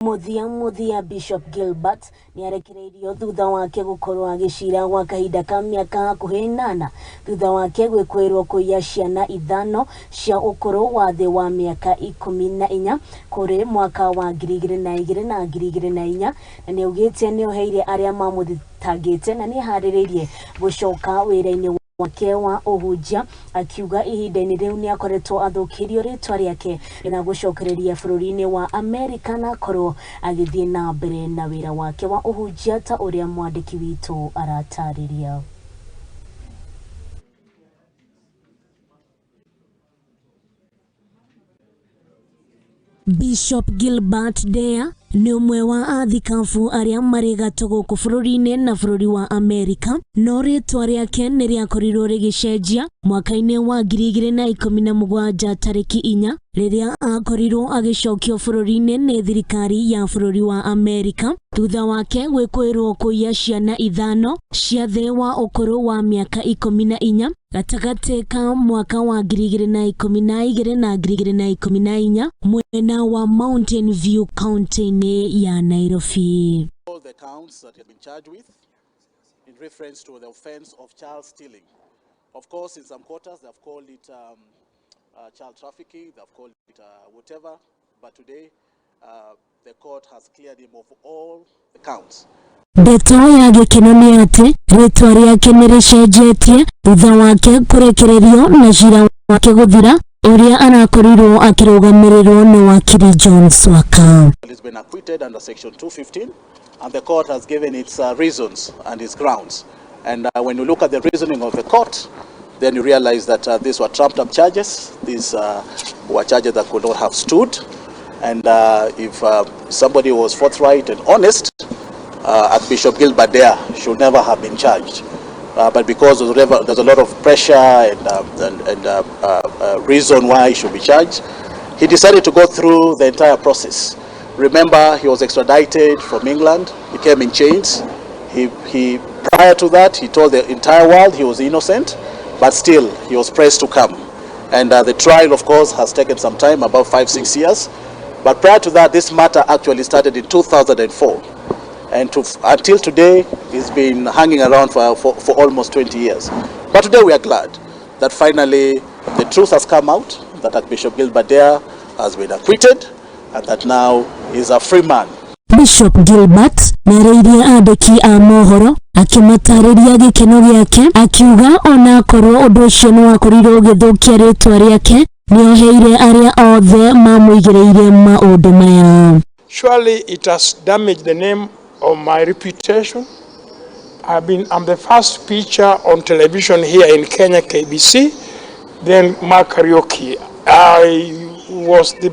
Mũthia mũthia, Bishop Gilbert nĩarekereirio thutha wake gũkorwo agĩcira gwa kahinda ka mĩaka hakuhĩ 8 thutha wake gwĩkũĩrwo kũiya ciana ithano cia ũkũrũ wa thĩ wa mĩaka 14 kũrĩ mwaka wa 2002 na 2004, na nĩaugĩte nĩoheire arĩa mamũthitangĩte na nĩeharĩrĩirie gũcoka wĩra-inĩ wake wa ũhunjia, akiuga ihinda-inĩ rĩu nĩakoretwo athũkĩirio rĩtwa rĩake na gũcokereria bũrũri-inĩ wa Amerika na akorwo agĩthiĩ na mbere na wĩra wake wa ũhunjia ta ũrĩa mwandĩki witũ aratarĩria. Bishop Gilbert Deya nĩ ũmwe wa athikabu arĩa marĩ gatũ gũkũ bũrũri-inĩ na bũrũri wa Amerika, no rĩtwa rĩake nĩ rĩakorirwo rĩgĩcenjia mwaka-inĩ wa 2017 tarĩki 4, rĩrĩa akorirwo agĩcokio bũrũri-inĩ nĩ thirikari ya bũrũri wa Amerika thutha wake gwĩkũĩrwo kũiya ciana ithano cia thĩ wa ũkũrũ wa mĩaka 14 gatagatĩ ka mwaka wa 2012 na 2014 mwena wa Mountain View, kaunti-inĩ ya Nairobi. All the counts that he has been charged with in reference to the offense of child stealing. Of course, in some quarters, they have called it child trafficking, they have called it whatever, but today the court has cleared him of all the counts. Ndeto ya gĩkeno nĩ atĩ rĩtwa rĩake nĩ rĩcenjetie thutha wake kũrekererio na cira wake gũthira, ũrĩa arakorirwo akĩrũgamĩrĩrwo nĩ wakiri John Swaka. He's been acquitted under section 215, and the court has given its reasons and its grounds. And when you look at the reasoning of the court, then you realize that these were trumped up charges. These were charges that could not have stood. And if somebody was forthright and honest, Archbishop Gilbert Deya should never have been charged. But because there's a lot of pressure and reason why he should be charged, he decided to go through the entire process. Remember, he was extradited from England. He came in chains. Prior to that, he told the entire world he was innocent, but still he was pressed to come. And the trial, of course, has taken some time, about 5, 6 years. But prior to that, this matter actually started in 2004. And until today, it's been hanging around for almost 20 years. But today we are glad that finally the truth has come out, that Archbishop Gilbert Deya has been acquitted, and that now he's a free man. Bishop Gilbert nĩarĩirie andĩki a mohoro akĩmatarĩria gĩkeno gĩake, akiuga ona akorwo ũndũ ũcio nĩ wakorirwo ũgĩthũkia rĩtwa rĩake, nĩoheire arĩa othe mamũigĩrĩire maũndũ maya. Surely it has damaged the name of my reputation. I'm the first preacher on television here in Kenya, KBC, then Mark Kariuki. I was the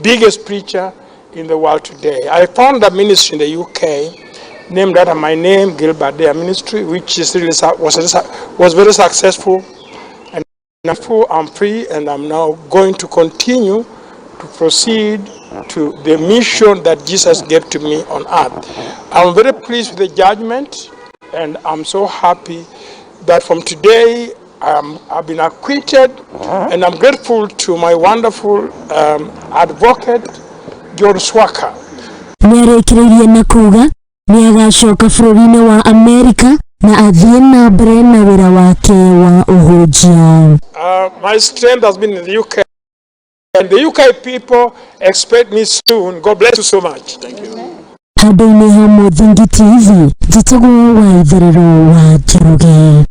biggest preacher in the world today. I found a ministry in the UK named after my name, Gilbert Deya Ministry, which is really, was very successful. And now I'm free and I'm now going to continue to proceed to the mission that Jesus gave to me on earth. I'm very pleased with the judgment and I'm so happy that from today I've been acquitted, and I'm grateful to my wonderful advocate, John Swaka. Nĩarĩkĩrĩirie na kuga nĩagacoka bũrũri-inĩ wa Amerika na athiĩ na mbere na wĩra wake wa ũhunjia. My strength has been in the UK, and the UK people expect me soon. God bless you so much. Thank you. Handũ-inĩ ha Mũthingi TV, njĩtagwo wa itherero wa Njoroge.